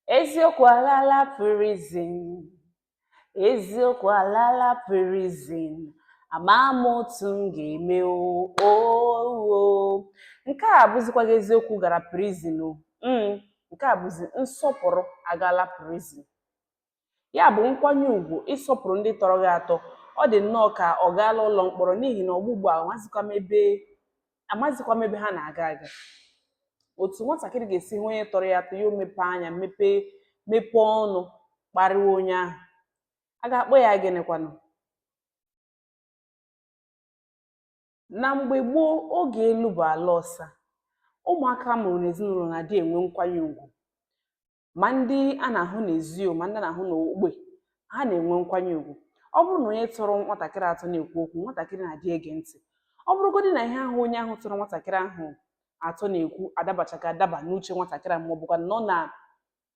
Eziokwu alala prison, eziokwu alala prison, ama m otu m ga-eme oo. Nke a abụzikwaghị eziokwu gara prison o. Nke a bụzi nsọpụrụ agaala prison. Ya bụ nkwanye ugwu, ịsọpụrụ ndị tọrọ gị atọ, ọ dị nnọọ ka ọ gaala ụlọ mkpọrọ n'ihi na ọgbọ ugbu a amazikwa m ebe ha na-aga aga. Otu nwatakịrị ga-esi hụ onye tọrọ ya atọ, ya o mepee anya, mepee mepee ọnụ, kparịwa onye ahụ, a ga-akpọ ya gịnịkwanụ? Na mgbe gboo, oge elu bụ ala ọsa, ụmụaka a mụrụ n'ezinụlọ na-adị enwe nkwanye ugwu, ma ndị a na-ahụ n'ezi o, ma ndị a na-ahụ n'ogbe, ha na-enwe nkwanye ugwu. Ọ bụrụ na onye tọrọ nwatakịrị atọ na-ekwu okwu, nwatakịrị na-adị ege ntị. Ọ bụrụgodị na ihe ahụ onye ahụ tọrọ nwatakịrị ahụ atọ na-ekwu adabachaghị adaba n'uche nwatakịrị ahụ, ma ọ bụkwa na ọ na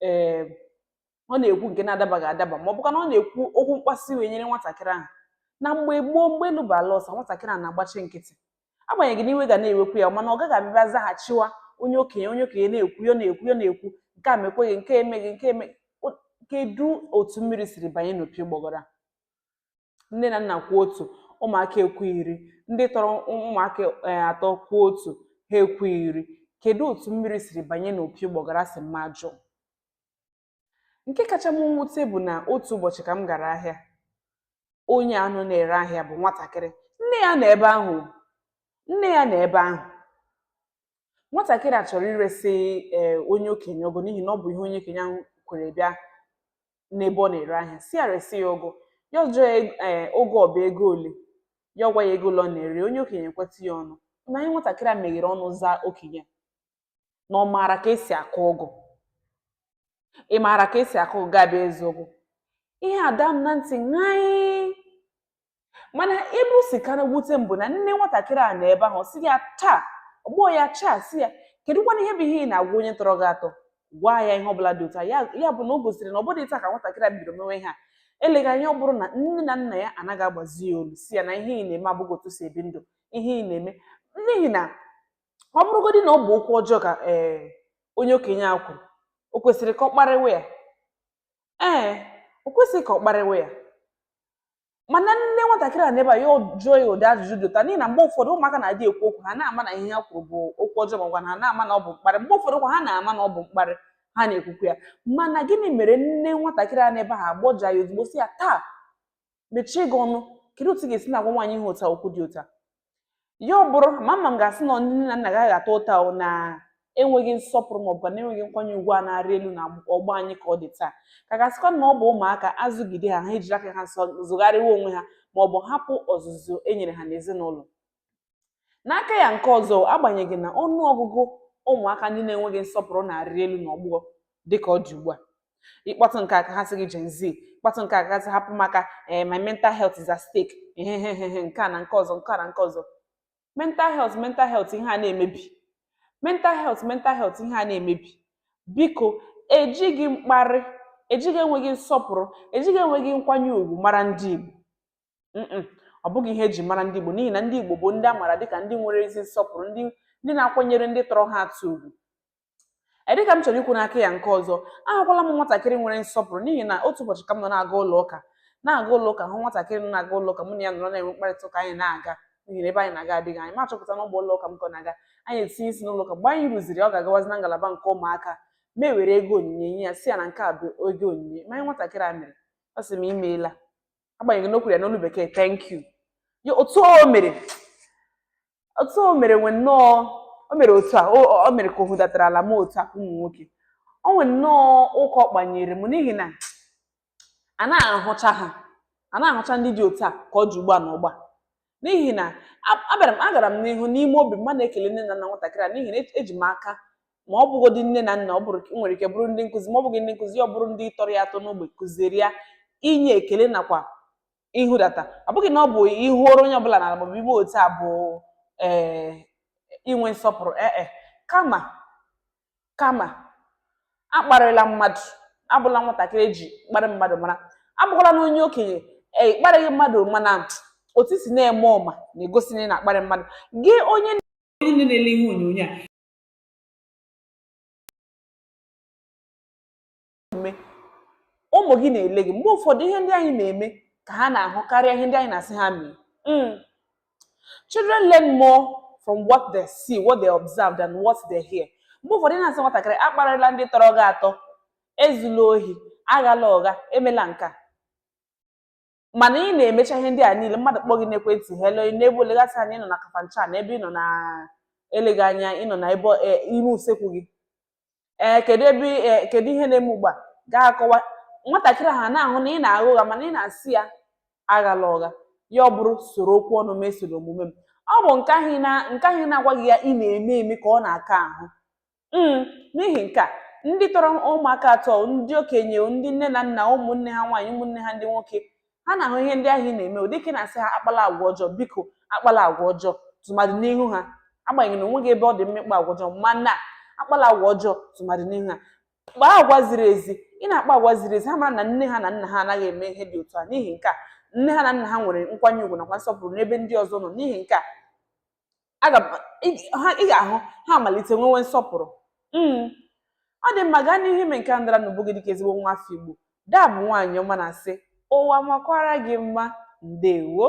ee ọ na-ekwu nke na-adabaghị adaba, ma ọ bụkwa na ọ na-ekwu okwu mkpasu iwe nyere nwatakịrị ahụ, na mgbe gboo, mgbe elu bụ ala ọsa, nwatakịrị a na-agbachi nkịtị, agbanyeghị na iwe ga na-ewekwu ya, mana ọ gaghị abịa zaghachiwa onye okenye. Onye okenye na-ekwu, ya na-ekwu, ya na-ekwu, nke a mekweghị, nke emeghị, nke eme. Kedu otu mmiri siri banye n'opi ụgbọgọrọ a? Nne na nna kwuo otu, ụmụaka ekwu 10. Ndị tọrọ ụmụaka atọ kwuo otu, ha ekwu 10. Kedu otu mmiri siri banye n'opi ụgbọgọrọ a sị m ajụ? Nke kacha m mwute bụ na otu ụbọchị ka m gara ahịa, onye anụ na-ere ahịa bụ nwatakịrị. Nne ya nọ ebe ahụ, nne ya nọ ebe ahụ. Nwatakịrị a chọrọ iresi ee onye okenye ụgụ, n'ihi na ọ bụ ihe onye okenye ahụ kwere bịa n'ebe ọ na-ere ahịa, si ya resi ya ụgụ. Ya jụọ ee ụgụ ọ bụ ego ole, ya gwa ya ego ole ọ na-ere. Onye okenye kweta ya ọnụ. Ma ihe nwatakịrị a meghere ọnụ zaa okenye na ọ maara ka esi akụ ụgụ. Ị maara ka esi akụ ụgụ, ga-abịa ịzụ ụgụ? Ihe a daa m na ntị ṅaị. Mana ebe o si kara wute m bụ na nne nwatakịrị a nọ ebe ahụ, ọ sị ya taa, ọgbọ ya chaa, sị ya, kedụkwana ihe bụ ihe ị na-agwa onye tọrọ gị atọ? Gwa ya ihe ọbụla dị otu a. Ya bụ na o gosiri na ọ bụghị taa ka nwatakịrị a bidoro mewe ihe a. Eleghị anya ọ bụrụ na nne na nna ya anaghị agbazi ya olu, si ya na ihe ị na-eme abụghị otu si ebi ndụ, ihe ị na-eme. N'ihi na ọ bụrụgodị na ọ bụ okwu ọjọọ ka ee onye okenye a kwuru, o kwesịrị ka ọ kparịwa ya? Ee, o kwesịghị ka ọ kparịwa ya. Mana nne nwatakịrị a n'ebe a, ya jụọ ya ụdị ajụjụ dị otu a, n'ihi na mgbe ụfọdụ ụmụaka na-adị ekwu okwu, ha na-ama na ihe ha kwuru bụ okwu ọjọọ, ma ọ bụ na ha na-ama na ọ bụ mkparị. Mgbe ụfọdụ kwa ha na-ama na ọ bụ mkparị, ha na-ekwukwu ya. Mana gịnị mere nne nwatakịrị a n'ebe ahụ agbọja ya ozugbo, sị ya taa, mechie gị ọnụ, kedu otu ị ga-esi na-agwa nwaanyị ihe otu a, okwu dị otu a? Ya ọ bụrụ ma ama m ga-asị na ndị nne na nna gaghị ata ụta na enweghị nsọpụrụ maọbụ na enweghị nkwanye ugwu a na-arị elu na ọgbọ anyị ka ọ dị taa, ka ga-asịkwa na ọ bụ ụmụaka azụgide ha, ha ejiri aka ha zụgharịwa onwe ha, maọbụ hapụ ọzụzụ e nyere ha n'ezinụlọ. N'aka ya nke ọzọ, agbanyeghị na ọnụ ọgụgụ ụmụaka ndị na-enweghị nsọpụrụ na-arị elu n'ọgbọ dịka ọ dị ugbu a, ịkpọtụ nke a ka ha sị gị Gen Z, kpọtụ nke a ka ha sị hapụ maka ee my mental health is at stake, ehehehe, nke a na nke ọzọ, nke a na nke ọzọ, mental health, mental health, ihe a na-emebi mental health, mental health, ihe a na-emebi. Biko, ejighị mkparị, ejighị enweghị nsọpụrụ, ejighị enweghị nkwanye ugwu mara ndị Igbo. Ọ bụghị ihe eji mara ndị Igbo, n'ihi na ndị Igbo bụ ndị a maara dịka ndị nwere ezi nsọpụrụ, ndị na-akwanyere ndị tọrọ ha atọ ugwu. Dịka m chọrọ ikwu n'aka ya nke ọzọ, ahụkwala m nwatakịrị nwere nsọpụrụ, n'ihi na otu ụbọchị ka m nọ na-aga ụlọ ụka, na-aga ụlọ ụka, hụ nwatakịrị nọ na-aga ụlọ ụka. Mụ na ya nọrọ na-enwe mkparịta ụka. Anyị na-aga, n'ihi na ebe anyị na-aga adịghị anya. Ma achọpụta na ọ bụ ụlọ ụka m ka ọ na-aga. Anyị etinye isi n'ụlọ ụka. Mgbe anyị rụziri, ọ ga-agawazi na ngalaba nke ụmụaka. Ma ewere ego onyinye nye ya, si ya na nke a bụ ego onyinye. Ma anyị nwatakịrị a mere, ọ sị m imeela, agbanyeghị na o kwuru ya n'olu bekee, thank you. Ya otu o mere, otu o mere nwe nnọọ, o mere otu a, o mere ka o hudatara ala m otu a ka ụmụ nwoke. O nwe nnọọ ụka ọ kpanyere m, n'ihi na a na-ahụcha ha, a na-ahụcha ndị dị otu a ka ọ dị ugbu a n'ọgbọ a. N'ihi na abịara m, agara m n'ihu n'ime obi m ma na-ekele nne na nna nwatakịrị a, n'ihi na eji m aka ma ọ bụgodị nne na nna, ọ bụrụ nwere ike bụrụ ndị nkụzi, ma ọ bụghị ndị nkụzi, ọ bụrụ ndị tọrọ ya atọ n'ogbe kụziere ya inye ekele nakwa ihudata. Ọ bụghị na ọ bụ ihuoro onye ọbụla n'ala maọbụ ime otu a bụ ee inwe nsọpụrụ, ee, kama akparịla mmadụ, abụla nwatakịrị eji mkparị mmadụ mara, abụkwala na onye okenye ee kparịghị mmadụ, mana otu si na-eme ọma na-egosi na ị na-akparị mmadụ. Gị onye nne na-ele ihe onyonyo a. Ụmụ gị na-ele gị. Mgbe ụfọdụ, ihe ndị anyị na-eme ka ha na-ahụ karịa ihe ndị anyị na-asị ha mee. Children learn more from what they see, what they observe, than what they hear. Mgbe ụfọdụ, ị na-asị nwatakịrị, akparịla ndị tọrọ gị atọ, ezula ohi, aghala ụgha, emela nke a, mana ị na-emecha ihe ndị a niile. Mmadụ kpọọ gị n'ekwentị, "Hello," n'ebe olegasị anya, ị nọ na Kafanchan, ebe ị nọ na eleghị anya, ị nọ na ebe ime usekwu gị. Ee, kedu ebe kedu ihe na-eme ugbu a? Gaa akọwa. Nwatakịrị ahụ na-ahụ na ị na-agha ụgha, mana ị na-asị ya aghala ụgha. Ya ọ bụrụ soro okwu ọnụ m esoro omume m. Ọ bụ nke ahụ na nke ahụ ị na-agwaghị ya ị na-eme eme ka ọ na-aka ahụ. N'ihi nke a, ndị tọrọ ụmụaka atọ, ndị okenye, ndị nne na nna, ụmụnne ha nwaanyị, ụmụnne ha ndị nwoke, ha na-ahụ ihe ndị ahụ ị na-eme. Ụdị ka ị na-asị ha akpala agwa ọjọọ, biko akpala agwa ọjọọ, tụmadị n'ihu ha, agbanyeghị na onweghị ebe ọ dị mma ịkpa agwa ọjọọ, mana akpala agwa ọjọọ tụmadị n'ihu ha. Kpaa agwa ziri ezi. Ị na-akpa agwa ziri ezi, ha mara na nne ha na nna ha anaghị eme ihe dị otu a. N'ihi nke a, nne ha na nna ha nwere nkwanye ugwu nakwa nsọpụrụ n'ebe ndị ọzọ nọ. N'ihi nke a, aga m ha ị ga-ahụ ha amalite nwewe nsọpụrụ. Ọ dị mma. Gaa n'ihu ime nke a ndara n'ubu gị dịka ezigbo nwa afọ Igbo. Daa bụ nwaanyị ọma na-asị ụwa makwara gị mma. Ndewo.